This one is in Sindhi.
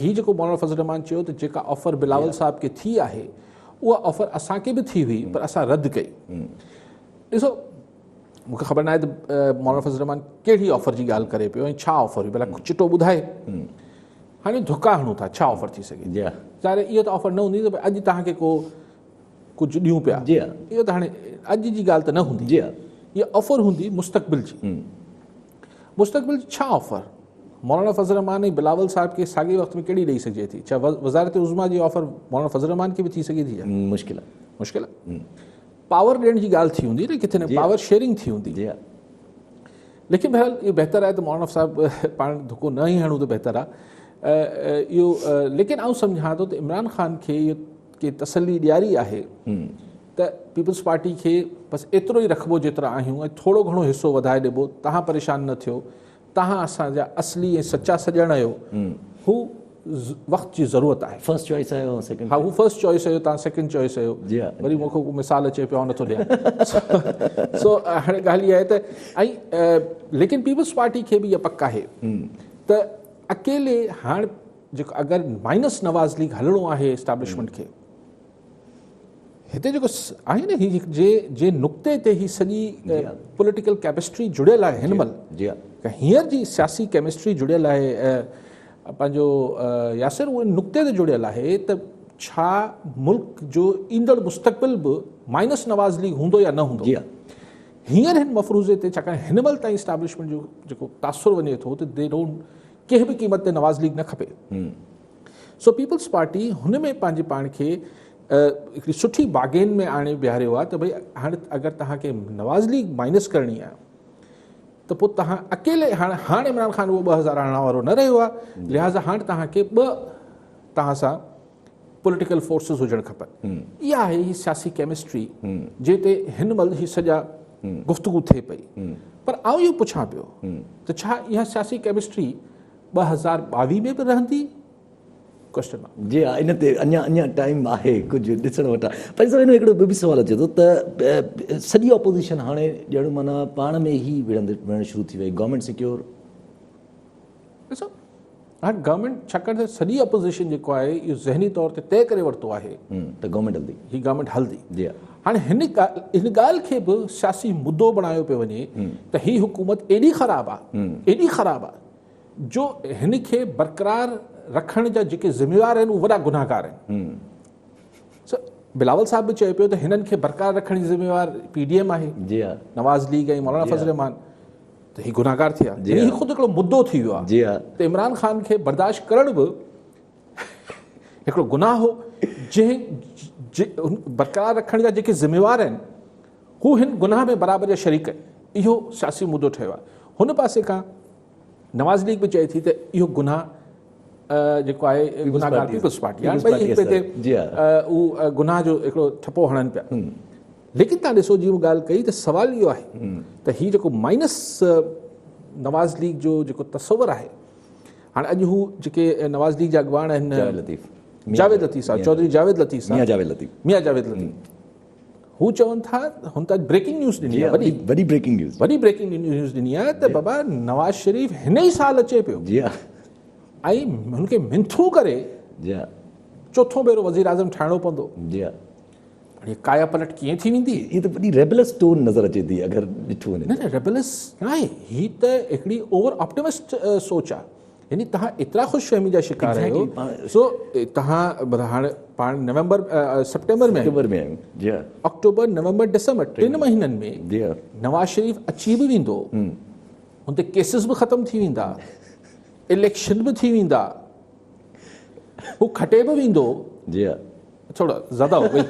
هي جيڪو مولانا فضل الرحمان چيو ته جيڪا آفر بلاول صاحب کي ٿي آهي اها آفر اسان کي به ٿي هئي پر اسان رد ڪئي. ڏسو مون کي خبر ناهي ته مولانا فضل الرحمان ڪهڙي آفر جي ڳالهه ڪري پيو ۽ ڇا آفر هئي ڀلا چٽو ٻڌائي. هاڻي ڌڪا هڻون ٿا ڇا آفر ٿي سگهي ٿي. ظاهر اهو ته آفر نه هوندي ته اڄ توهان کي ڪو ڪجهه ڏيون پيا. اهو ته هاڻي اڄ جي ڳالهه ته نه هوندي. اها آفر هوندي مستقبل جي. مستقبل جي ڇا آفر؟ مولانا فضل الرحمان ۽ بلاول صاحب کي ساڳئي وقت ۾ ڪهڙي ڏئي سگهجي ٿي؟ ڇا وزارت عظميٰ جي آفر مولانا فضل الرحمان کي به ٿي سگهي ٿي ڇا؟ مشڪل آهي. مشڪل آهي. پاور ڏيڻ جي ڳالهه ٿي هوندي نه ڪٿي نه پاور شيئرنگ ٿي هوندي. جي ها. ليڪن بهرحال اهو بهتر آهي ته مولانا صاحب پاڻ ڌڪو نه ئي هڻون ته بهتر آهي. اهو ليڪن آئون سمجهان ٿو ته عمران خان کي اهو ڪي تسلي ڏياري آهي ته پيپلز پارٽي کي بس ايترو ئي رکبو جيترا آهيون ۽ ٿورو گهڻو حصو وڌائي ڏبو، توهان پريشان نه ٿيو، توهان اسان جا اصلي ۽ سچا سڄڻ آهيو، هو وقت جي ضرورت آهي. فرسٽ چوائس آهيو سيڪنڊ ها هو فرسٽ چوائس آهيو توهان سيڪنڊ چوائس آهيو. جي ها. وري مون کي ڪو مثال اچي پيو آئون نٿو ڏيان. سو هاڻي ڳالهه اها آهي ته ۽ ليڪن پيپلز پارٽي کي به اها پڪ آهي ته اڪيلي هاڻ جيڪو اگر مائنس نواز ليگ هلڻو آهي اسٽيبلشمينٽ کي هتي جيڪو آهي نه هي جي جي نقطي تي هي سڄي پوليٽيڪل ڪيمسٽري جڙيل آهي هن مهل جي هينئر جي سياسي ڪيمسٽري جڙيل آهي پنهنجو ياسر اهو نقطي تي جڙيل آهي ته ڇا ملڪ جو ايندڙ مستقبل به مائنس نواز ليگ هوندو يا نه هوندو جي هينئر هن مفروضي تي ڇاڪاڻ هن مهل تائين اسٽيبلشمينٽ جو جيڪو تاثر وڃي ٿو ته they don't ڪنهن به قيمت تي نواز ليگ نه کپي سو پيپلز پارٽي هن ۾ پنهنجي پاڻ کي هڪڙي سٺي باغين ۾ آڻي بيهاريو آهي ته ڀئي هاڻي اگر توهان کي نواز ليگ مائنس ڪرڻي آهي ته پوء توهان اڪيلي هاڻي هاڻي عمران خان اهو 2018 وارو نه رهيو آهي لهٰذا هاڻي توهان کي ٻه توهان سان پوليٽيڪل فورسز هجڻ کپن. اها آهي هي سياسي ڪيمسٽري جنهن تي هن مهل هي سڄا گفتگو ٿئي پئي. پر آئون اهو پڇان پيو ته ڇا اها سياسي ڪيمسٽري 2022 ۾ به رهندي؟ Question mark. جي ها ان تي اڃا اڃا ٽائيم آهي ڪجهه ڏسڻ وٽان. پر صاحب ان ۾ هڪڙو ٻيو به سوال اچي ٿو ته سڄي اپوزيشن هاڻي ڄڻ معنيٰ پاڻ ۾ ئي وڙهندي وڙهڻ شروع ٿي وئي گورنمينٽ سيڪيور. ڏسو هاڻ گورنمينٽ ڇاڪاڻ ته سڄي اپوزيشن جيڪو آهي اهو ذهني طور تي طئي ڪري ورتو آهي ته گورنمينٽ هلندي هي گورنمينٽ هلندي جي هاڻي هن هن ڳالهه کي به سياسي مدو بڻايو پيو وڃي ته هي حڪومت ايڏي خراب آهي ايڏي خراب آهي جو هن کي برقرار رکڻ جا جيڪي ذميوار آهن اهي وڏا گناهگار آهن سو بلاول صاحب به چئي پيو ته هنن کي برقرار رکڻ جي ذميوار پي ڊي ايم آهي جي ها نواز ليگ ۽ مولانا فضل الرحمان ته هي گناهگار ٿيا يعني هي خود هڪڙو مدو ٿي ويو آهي جي ها ته عمران خان کي برداشت ڪرڻ به هڪڙو گناهه هو جنهن برقرار رکڻ جا جيڪي ذميوار آهن هو هن گناهه ۾ برابر جا شريڪ آهن اهو سياسي مدو ٺهيو آهي هن پاسي کان نواز ليگ به چئي ٿي ته اهو گناهه جيڪو آهي گناهگار پيپلز پارٽي آهي ٻئي هڪ ٻئي تي هو گناهه جو هڪڙو ٺپو هڻن پيا ليڪن تان ڏسو جيئن مون ڳالهه ڪئي ته سوال اهو آهي ته هي جيڪو مائنس نواز ليگ جو جيڪو تصور آهي هاڻي اڄ هو جيڪي نواز ليگ جا اڳواڻ آهن جاويد لطيف جاويد لطيف صاحب چوڌري جاويد لطيف صاحب ميان جاويد لطيف ميان جاويد لطيف هو چون ٿا هن ته بريڪنگ نيوز ڏني آهي وڏي وڏي بريڪنگ نيوز وڏي بريڪنگ نيوز ڏني آهي ته بابا نواز شريف هن ئي سال اچي پيو جي ها ۽ هن کي منٿون ڪري جي ها چوٿون ڀيرو وزير اعظم ٺاهڻو پوندو جي ها هي ڪايا پلٽ ڪيئن ٿي ويندي؟ هي ته وڏي ريبلس ٽون نظر اچي ٿي اگر ڏٺو وڃي ته. نه نه ريبلس ناهي هي ته هڪڙي اوور آپٽمسٽ سوچ آهي يعني توهان ايترا خوش فهمي جا شڪار آهيو سو توهان هاڻي پاڻ نومبر سيپٽمبر ۾ سيپٽمبر ۾ آهيون جي ها آڪٽوبر نومبر ڊسمبر ٽن مهينن ۾ جي ها نواز شريف اچي به ويندو هن تي ڪيسز به ختم ٿي ويندا اليڪشن به ٿي ويندا هو کٽي به ويندو جي ها ٿورا زياده هو گئي.